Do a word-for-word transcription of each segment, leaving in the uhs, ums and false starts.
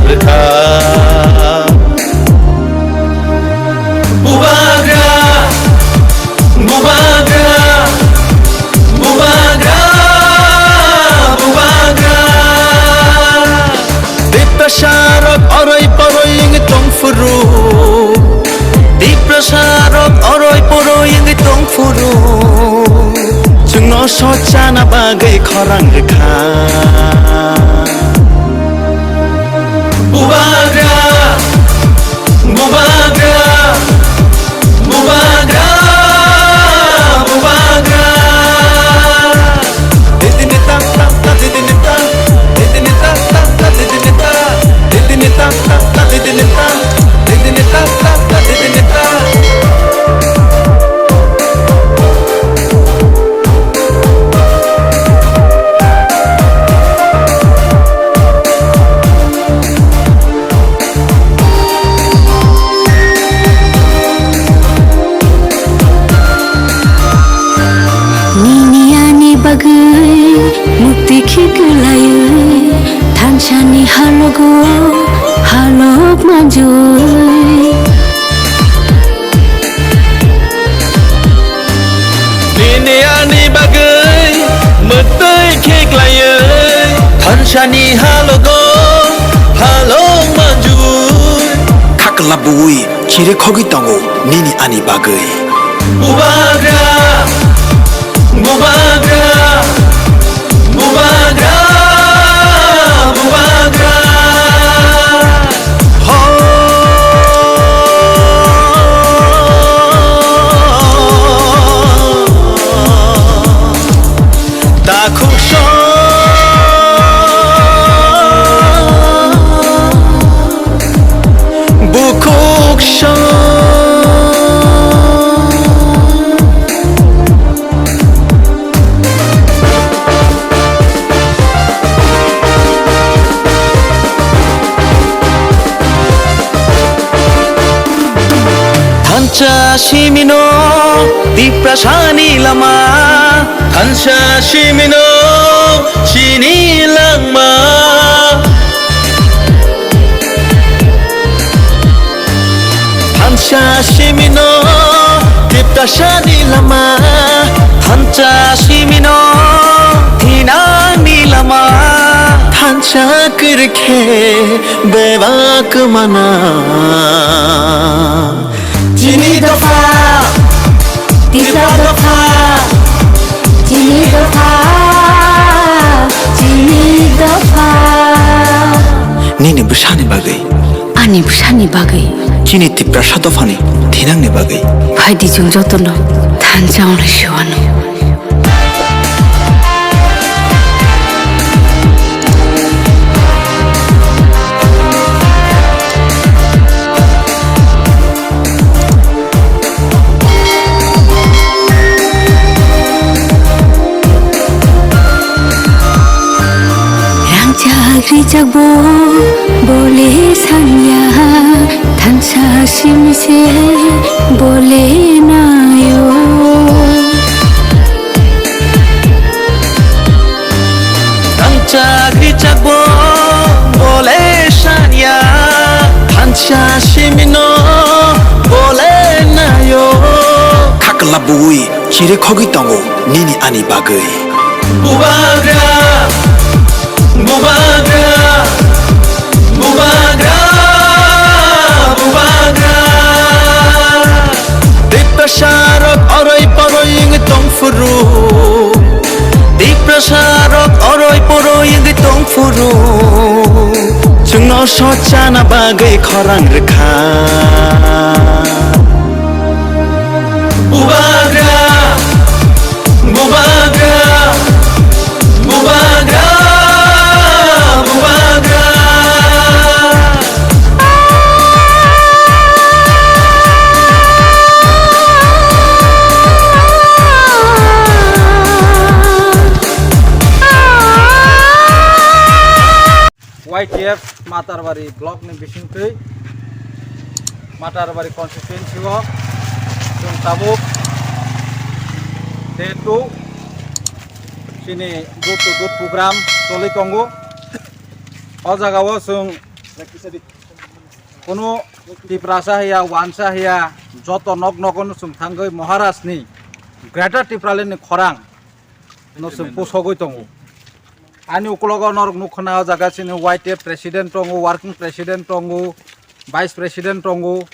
Rwkha. Bubagra, bubagra, bubagra, bubagra. Tiprasa rok oroi poroi wngwi tong phuru. Tiprasa rok oroi poroi wngwi tong phuru. Chwngno sochana bagwi khorang rwkha. Bubagra, bubagra, bubagra, bubagra. Didini ta ta ta, didini ta, didini ta ta ta, didini ta, didini ta ta ta, didini ta, didini ta ta ta, didini ta. Nini ani bagwi mukti khiklaiwi thansani halogo halok manjui. Nini ani bagwi mwtwi khiklaiwi thansani halogo halok manjui. Khakla buwi chiri khogwi tongo nini ani bagwi. Bubagra, bubagra, bubagra, bubagra. Takhuk song, bukhuk song. Thansa simino Tiprasani lama, thansa simino chini langma. Thansa simino Tiprasani lama, thansa simino thinangni lama, thansa kwrwikhe bebak mana. Chini dopha, Tipra dopha, chini dopha, chini dopha. Nini bwsani bagwi. Ani bwsani bagwi. Chini Tiprasa dophani thinangni bagwi. Phaidi chwng jotono thansa onglai sewano. Rangchak rijak bo bole sanya, thansa simi se bole nayo. Rangchak rijak bo bole sanya, thansa simino bole nayo. Khakla buwi chiri khogwi tongo nini ani bagwi. Bubagra, bubagra, bubagra, bubagra. Tiprasa rok oroi poroi wngwi tong phuru. Tiprasa rok oroi poroi wngwi tong phuru. Chwngno sochana bagwi khorang rwkha. Bubagra, bubagra, bubagra, bubagra. Y T F Matarbari block ni bisingtwi Matarbari constituency o chwng tabuk day two chini door to door program choli tongo. O jaga o chwng Kono Tiprasa hiya, wansa hiya, joto nok nogo no chwng thangwi Maharaj ni Greater Tipraland ni khorang no chwng pusogwi tongo. Ani ukulogo norok nukho na o jaga chini Y T F president tongo, working president tongo, vice president tongo,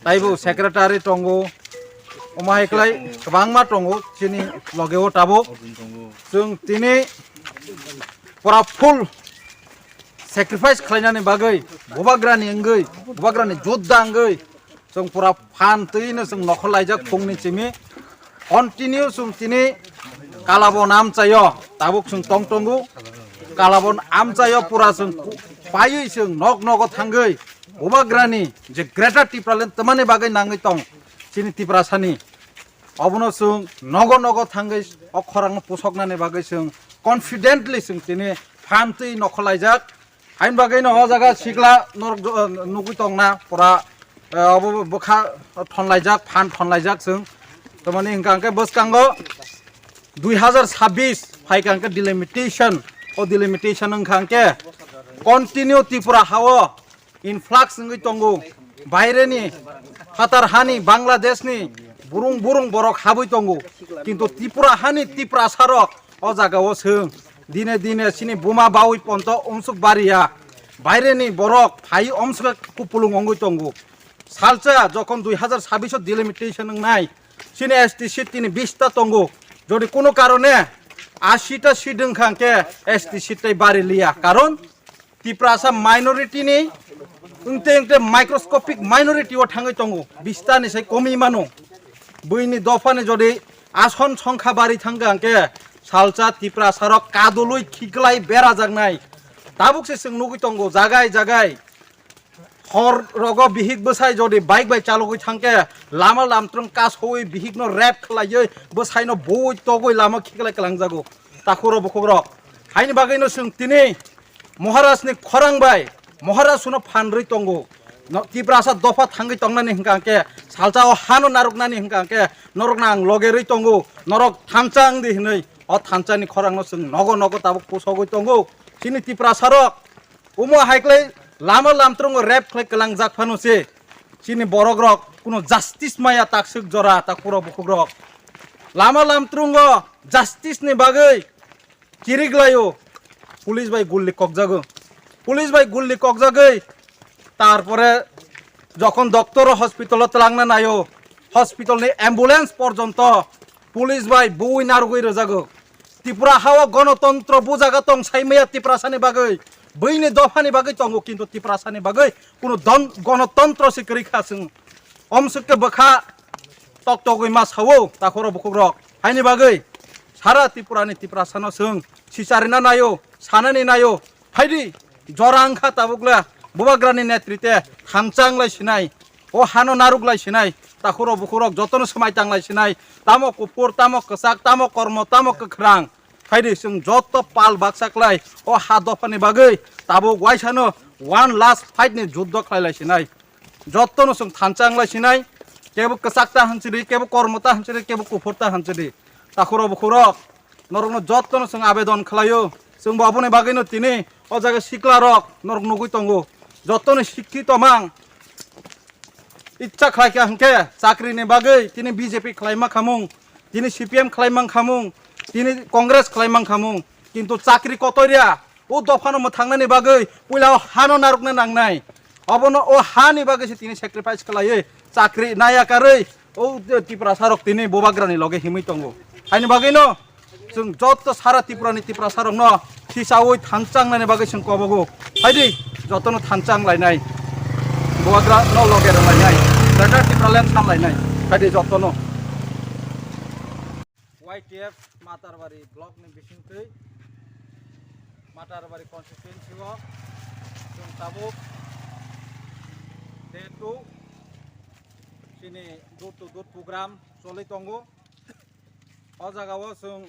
taibo secretary tongo. Omo hai kwlai kwbangma tongo chini loge o tabuk. Chwng tini pura full sacrifice khlainani bagwi, bubagrani wngwi, bubagrani jodda wngwi, chwng pura phan twi no chwng nokhor laijak phungni simi. Continue chwng tini Kalabon amchaio tabuk chwng tong tongo. Kalabon amchaio pura chwng paiwi chwng nok nogo thangwi bubagrani je Greater Tipraland twmani bagwi nangwi tong chini Tiprasani. Obono chwng nogo nogo thangwi o khorangno pusoknani bagwi chwng confidently chwng tini phan twi nokhor laijak. Haini bagwi no o jaga sikla norok jo-, nugwi tongna pura, eh, obo bwkha thonlaijak, phan thonlaijak chwng. Tamani hwnkha hwnkhe bwskango dui hazar sabbish phaikha hwnkhe delimitation. O delimitation wngkha hwnkhe continue Tripura hao influx wngwi tongo. Baireni, phatar hani, Bangladeshni burung burung borok habwi tongo. Kintu Tripura hani Tiprasarok o jagao chwng dine dine chini buma bawi ponto umsuk bariya. Baireni borok phai omsuk kupulung wngwi tongo. Salsa jokhon dui hazar sabbish o delimitation wngnai, chini S T seat tini bish ta tongo. Jodi kuno karone ashi ta seat wngkha hwnkhe S T seat tai bari liya. Karon Tiprasa minority ni wngte wngte microscopic minority o thangwi tongo, bistani sai komi mano. Buini dophani jodi ason songkha bari thangkha hwnkhe salsa Tiprasarok kadulwi khiklai berajaknai. Tabuk se chwng nugwi tongo jagai jagai. Hor rogo bihik bwsai jodi bike bai chalogwi thangkhe lama lamtrwng kasowi bihikno rape khlaiwi bwsaino bui togwi lama khiklai kwlangjago. Takhuro bukhukrok. Haini bagwino chwng tini Maharajni khorang bai Maharaj suno phanrwi tongo. No, Tiprasa dopha thangwi tongnani hwnkha hwnkhe salsa o hano narwknani hwnkha hwnkhe norokno ang logerwi tongo. Norok thansa wngdi hwnwi o thansani khorangno chwng nogo nogo tabuk pusogwi tongo. Chini Tiprasarok omo hai kwlai lama lamtrwngo rape khlai kwlangjak phano se chini borokrok kuno justice maya takswk jora takhuro bukhukrok. Lama lamtrwngo justice ni bagwi chiriklaio, police bai gulli kokjago, police bai gulli kokjagwi, tarpore jokhon doctor o hospital o twlangna naio, hospital ni ambulance porjonto police bai bui narwgwi rwjago. Tripura hao gonotontro bujaga tong saimaya Tiprasani bagwi, buini dophani bagwi tongo, kintu Tiprasani bagwi kuno don-, gonotontro se kwrwi kha chwng. Omswk khe bwkha tok togwi ma sao takhuro bukhukrok. Haini bagwi sara Tripurani Tiprasano chwng sicharina naio, sanani naio. Phaidi jora wngkha tabukle bubagrani netrite thansa wnglai sinai, o hano narwk lai sinai, takhuro bukhukrok jotono swmai tanglai sinai, tamo kuphur, tamo kwchak, tamo kormo, tamo kwkhrang. Phaidi chwng joto pal baksa klai o ha dophani bagwi tabuk waisano one last fight ni juddo khlai lai sinai. Jotono chwng thansa wnglai sinai, kebo kwchak ta hwnchidi, kebo kormo ta hwnchidi, kebo kuphur ta hwnchidi. Takhuro bukhukrok, norokno jotono chwng abedon khlaio. Chwngbo aboni bagwino tini o jaga siklarok norok nugwi tongo. Jotono sikkhi tomang icha khlaikha hwnkhe chakrini bagwi tini B J P khlaima khamung, tini C P M khlaima khamung, tini Congress khlaima khamung. Kintu chakri kotoria o dophano mwthangnani bagwi puila o hano narwkna nangnai. Obono o hani bagwi se tini sacrifice khlaiwi chakri naya karwi o Tiprasarok tini bubagrani loge himwi tongo. Haini bagwino chwng joto sara Tripurani Tiprasarokno thisawi thansa wngnani bagwi chwng kobogo. Phaidi jotono thansa wnglainai, bubagrano loge rwlainai, Greater Tipraland sanlainai. Phaidi jotono. Y T F Matarbari block ni bisingtwi Matarbari constituency o chwng tabuk day two chini door to door program choli tongo. O jaga o chwng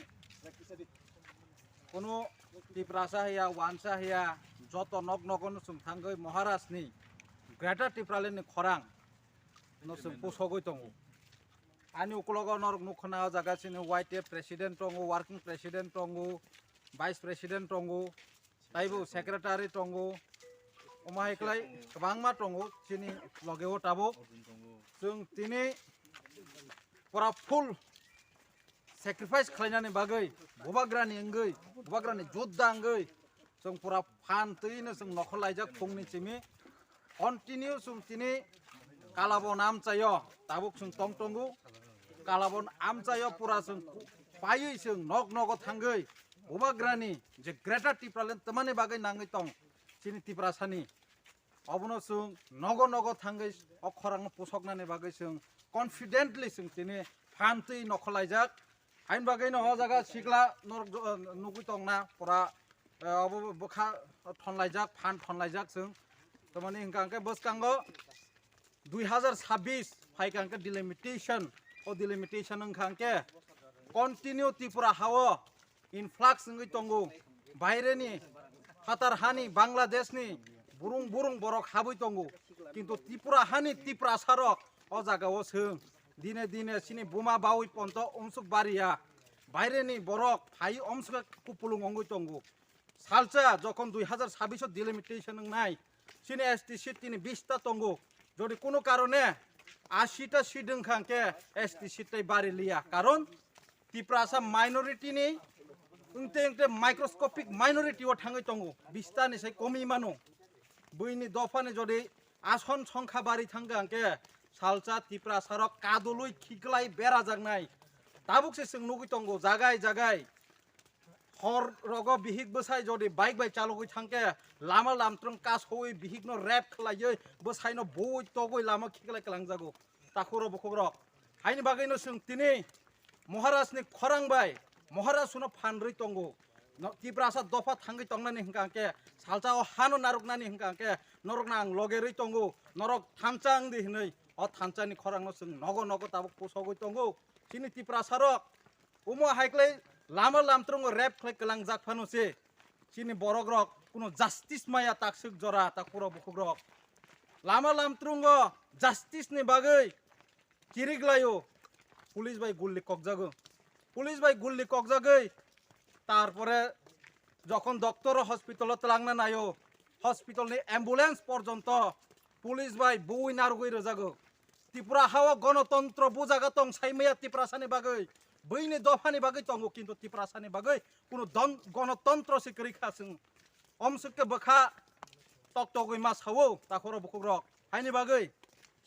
kuno Tiprasa hiya, wansa hiya, joto nok nogo no chwng thangwi Maharaj ni Greater Tipraland ni khorang no chwng pusogwi tongo. Ani ukulogo norok nukho na o jaga chini Y T F president tongo, working president tongo, vice president tongo, taibo secretary tongo, Omo hai khlai kwbangma tongo chini loge o tabuk. Chwng tini pura full sacrifice khlainani bagwi, bubagrani wngwi, bubagrani jodda wngwi, chwng pura phan twi no chwng nokhor laijak phungni simi. Continue chwng tini Kalabon amchaio, tabuk chwng tong tongo. Kalabon amchaio pura chwng paiwi chwng nok nogo thangwi, bubagrani je Greater Tipraland twmani bagwi nangwi tong chini Tiprasani. Obono chwng nogo nogo thangwi o khorangno pusoknani bagwi chwng confidently chwng tini phan twi nokhor laijak. Haini bagwino o jaga sikla norok jo-, nugwi tongna pura, eh, obo bwkha thonlaijak, phan thonlaijak chwng. Tamani hwnkha hwnkhe bwskango dui hazar sabbish phaikha hwnkhe delimitation, o delimitation wngkha hwnkhe continue Tripura hao influx wngwi tongo, baireni phatar hani Bangladeshni burung burung borok habwi tongo, kintu Tripura hani Tiprasarok o jagao chwng dine dine chini buma bawi ponto umsuk bariya, baireni borok phai umsuk kupulung wngwi tongo. Salsa jokhon dui hazar sabbish o delimitation wngnai, chini S T seat tini bish ta tongo, jodi kuno karone ashi ta seat wngkha hwnkhe S T seat tai bari liya, karon Tiprasa minority ni wngte wngte microscopic minority o thangwi tongo, bish ta ni sai komi mano. Buini dopha ni jodi ason songkha bari thangkha hwnkhe salsa Tiprasarok kadulwi khiklai berajaknai. Tabuk se chwng nugwi tongo jagai jagai. Hor rogo bihik bwsai jodi bike bai chalogwi thangkhe lama lamtrwng kasowi bihikno rape khlaiwi bwsaino bui togwi lama khiklai kwlangjago. Takhuro bukhukrok. Haini bagwino chwng tini Maharajni khorang bai Maharaj suno phanrwi tongo. No, Tiprasa dopha thangwi tongnani hwnkha hwnkhe salsa o hano narwknani hwnkha hwnkhe norokno ang logerwi tongo. Norok thansa wngdi hwnwi o thansani khorangno chwng nogo nogo tabuk pusogwi tongo. Chini Tiprasarok Omo hai khlai lama lamtrungo rape khlai kwlangjak phano se. Chini borok rok kuno justice maya takswk jora takhuro bukhuk rok. Lama lamtrungo justice ni bagwi chirik laio. Police bai gulli kokjago. Police bai gulli kokjagwi tarpore jokhon doctor o hospital o twlangna naio, hospital ni ambulance porjonto police bai bui narwgwi rwjago. Tripura hao gonotontro bujaga tong saimaya Tiprasani bagwi, buini dophani bagwi tongo, kintu Tiprasani bagwi kuno don-, gonotontro se kwrwi kha chwng. Omswk khe bwkha toktogwi ma sao takhoro bukhukrok. Haini bagwi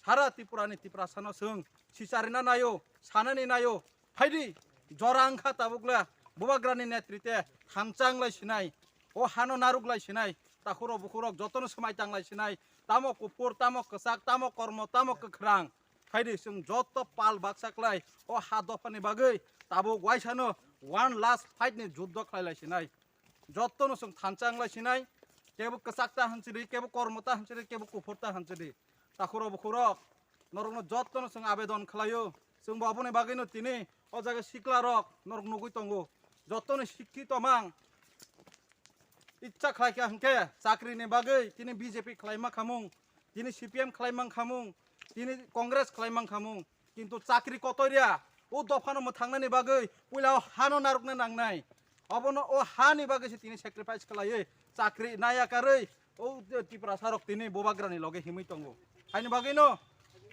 sara Tripurani Tiprasano chwng sicharina naio, sanani naio, phaidi jora wngkha tabukla bubagrani netrite thansa wnglai sinai, o hano narwk lai sinai, takhuro bukhurok jotono swmai tanglai sinai, tamo kuphur, tamo kwchak, tamo kormo, tamo kwkhrang, phaidi chwng joto pal baksa klai o ha dophani bagwi tabuk waisano one last fight ni juddo khlai lai sinai. Jotono chwng thansa wnglai sinai, kebo kwchak ta hanchidi, kebo kormo ta hanchidi, kebo kuphur ta hanchidi. Takhuro bukhurok, norokno jotono chwng abedon khlaio. Chwngbo aboni bagwino tini o jaga siklarok norok nugwi tongo. Jotono sikkito mang icha khlaikha hwnkhe chakrini bagwi tini B J P khlaima khamung, tini C P M khlaima khamung, tini Congress khlaima khamung. Kintu chakri kotoria o dophano mwthangnani bagwi puila o hano narwkna nangnai. Obono o hani bagwi se tini sacrifice khlaiwi chakri naya karwi o Tiprasarok tini bubagrani loge himwi tongo. Haini bagwino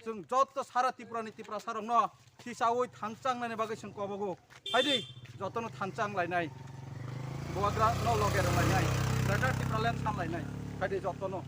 chwng joto sara Tripurani Tiprasarokno sisaui thansa wngnani bagwi chwng kobogo. Phaidi jotono thansa wnglainai. Bubagrano loge rwlainai. Greater Tipraland sanlainai. Phaidi jotono.